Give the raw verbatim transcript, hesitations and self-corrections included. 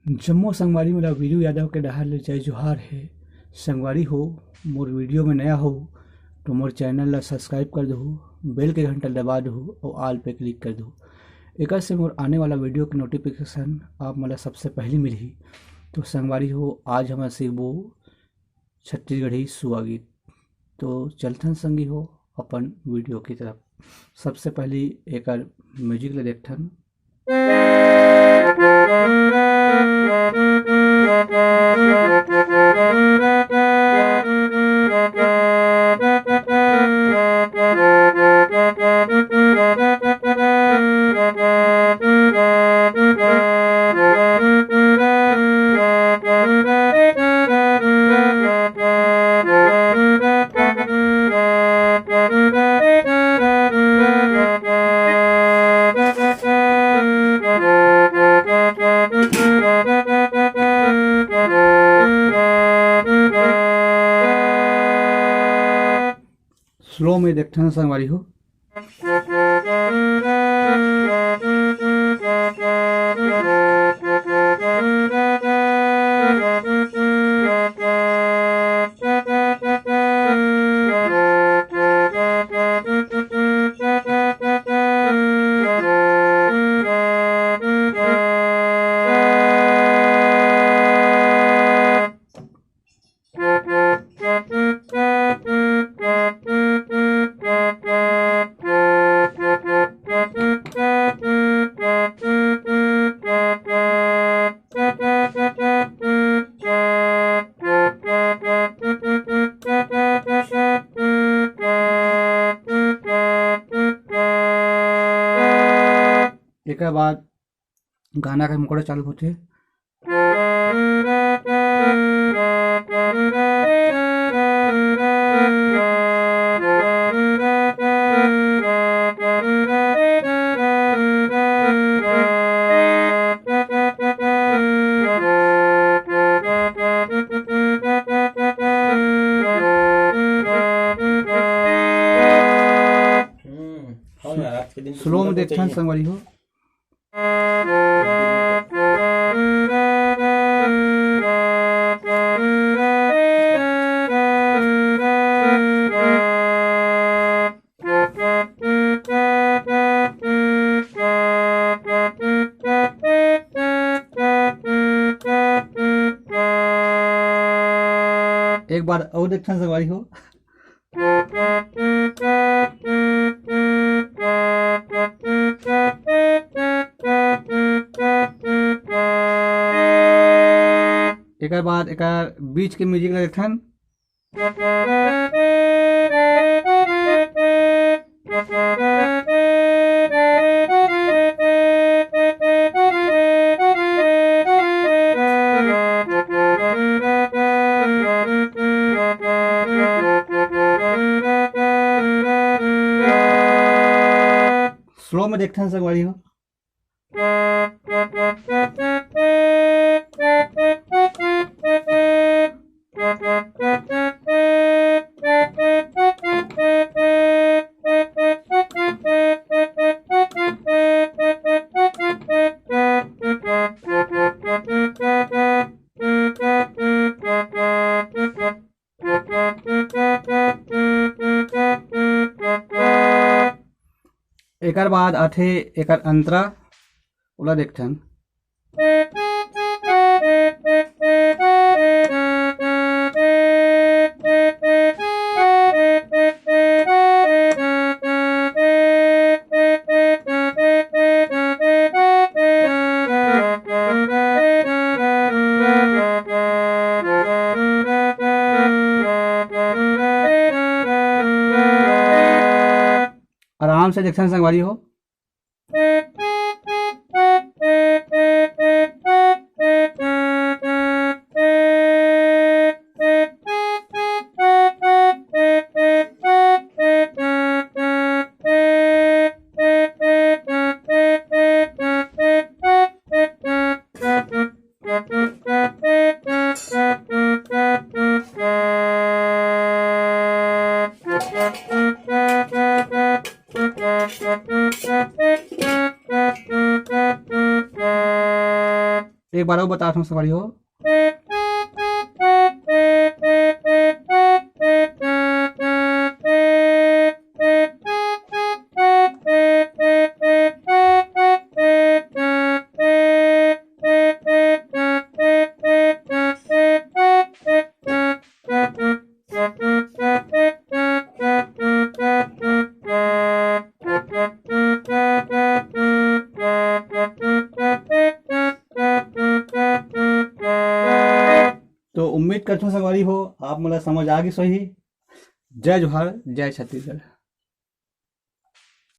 जम्मो संगवारी मन ला वीरू यादव के डहार ले जय जोहार हे। संगवारी हो, मोर वीडियो में नया हो तो मोर चैनल ला सब्सक्राइब कर दहू, बेल के घंटा दबा दहू और ऑल पे क्लिक कर दहू। एकर से मोर आने वाला वीडियो के नोटिफिकेशन आप मन ला सबसे पहली मिलही। तो संगवारी हो, आज हमन सीखबो छत्तीसगढ़ी सुआ गीत। तो चलथन संगी हो अपन वीडियो की तरफ। सबसे पहली एकर म्यूजिक ले देखथन। स्लो में देखथन संगवारी हो। एकर बाद गाना के मुखड़ा चालू होथे। हम्म, हाँ यार, आज के दिन तो स्लो में सुंदर देखथन चाहिए। संगवारी हो। एक बार अउ देखथन संगवारी हो। एकर बाद एकर बीच के म्यूजिक ला देखथन। स्लो में देखथन संगवारी हो। एकर बाद आथे एकर अंतरा, ओला देखथन। आराम से देखथन संगवारी हो। एक बार अउ बतात हंव संगवारी हो। तो उम्मीद करथों संगवारी हो, आप मन ला समझ आ गिस होही। जय जोहार, जय छत्तीसगढ़।